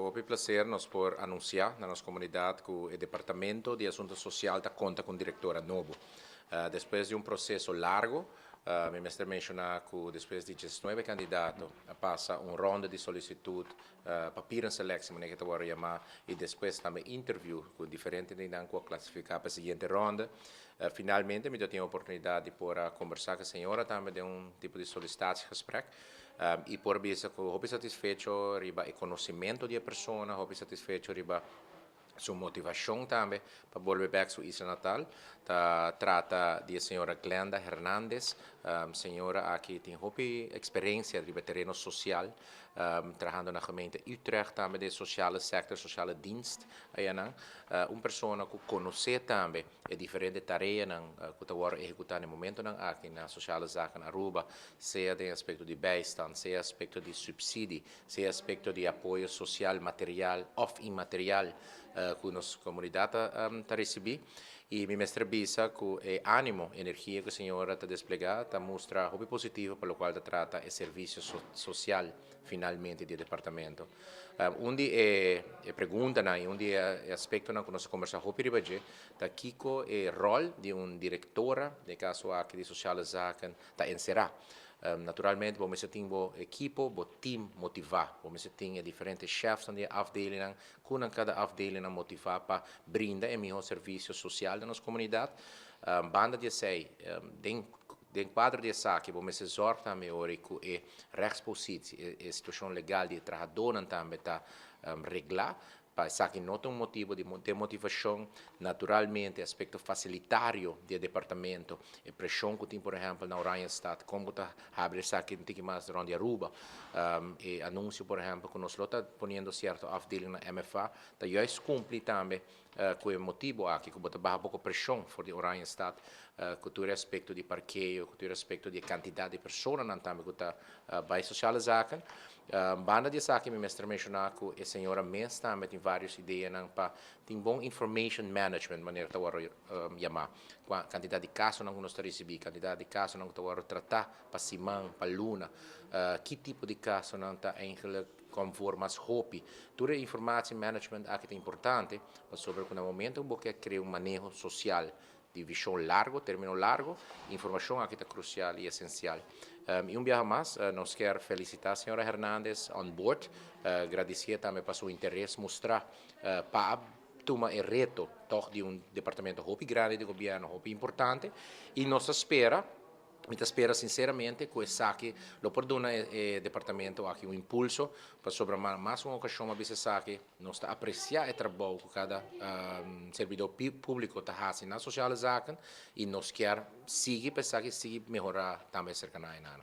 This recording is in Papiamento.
Hopi placer nos por anuncia na nos comunidad cu e Departamento di Asunto Social ta conta cu un directora nobo. Despues di un proceso largo, mi mester menciona cu despues di 19 candidato a pasa un ronda di solicitud, papierenselectie, manera cu ta wordo yama, y despues tambe interview cu diferente nan cu a clasifica pa e siguiente ronda. Finalmente mi tin e oportunidad di por conversa cu e señora tambe den un tipo di sollicitatiegesprek y por bisa cu hopi satisfecho riba e conocimento di e persona, hopi satisfecho riba su motivacion tambe pa bolbe back su isla natal. Ta trata di señora Glenda Hernandez. Señora aki tin hopi experiencia riba tereno social, trahando na gemeente Utrecht tambe den sociale sector, sociale dienst ayanan. Un persona cu conoce tambe e diferente tareanan cu ta wordo ehecuta na e momentonan aki na Sociale Zaken Aruba, sea den aspecto di bijstand, sea aspecto di subsidie, sea aspecto di apoyo social, material of inmaterial cu nos comunidad ta recibi. Y mi mester bisa cu e animo, energia cu señora ta desplega ta mustra hopi positivo pa locual ta trata e servicio social finalmente di departamento. Un di e preguntanan y un di e aspectonan cu nos a conversa hopi riba dje ta kico e rol di un directora, den caso aki di Sociale Zaken, ta encera. Naturalmente, bo mester tin bo ekipo, bo team motiva. Bo mester tin e diferente chefs di afdelingnan, cu nan cada afdelingnan motiva pa brinda e miho servicio social na nos comunidad. Banda di esey, den cuadro di esaki, bo mester zorg tambe ora cu e rechtspositie, e situacion legal di e trahadornan tambe ta regla, pa esaki no ta un motibo di demotivacion. Naturalmente, aspecto facilitario di departamento, e presion cu tin, por ehempel, na Oranjestad, con ta habri esaki un tiki mas rond di Aruba, e anuncio, por ehempel, cu nos lo ta poniendo cierto afdeling na MFA, ta juist cumpli tambe cu e motibo aki, cu bo ta baha poco presion for di Oranjestad, cu tur aspecto di parkeo, cu tur aspecto di cantidad di personanan tambe cu ta bay Sociale Zaken. Banda di esaki, mi mester menciona cu e señora mes tambe tin varios ideanan pa tin bon information management, manera ta wordo yama. Cantidad di casonan cu nos ta ricibi, cantidad di casonan cu ta wordo trata pa siman, pa luna, ki tipo di casonan ta eigenlijk conforme mas hopi. Tur e informatie management aki ta importante, pasobra cu na momento cu bo kier crea un maneho social di vision largo, termino largo, informacion aki ta crucial y esencial. Y un biaha mas, nos kier felicita señora Hernandez on board, gradici tambe pa su interes mustra pa tuma e reto toch di un departamento hopi grandi di gobierno, hopi importante, y nos ta spera, mi ta spera sinceramente cu esaki lo por duna e departamento aki un impulso, pasobra mas un ocasion a bisa esaki, nos ta aprecia e trabou cu cada servidor publico ta haci na Sociale Zaken y nos kier sigui pa esaki sigui mehora tambe cerca na enana.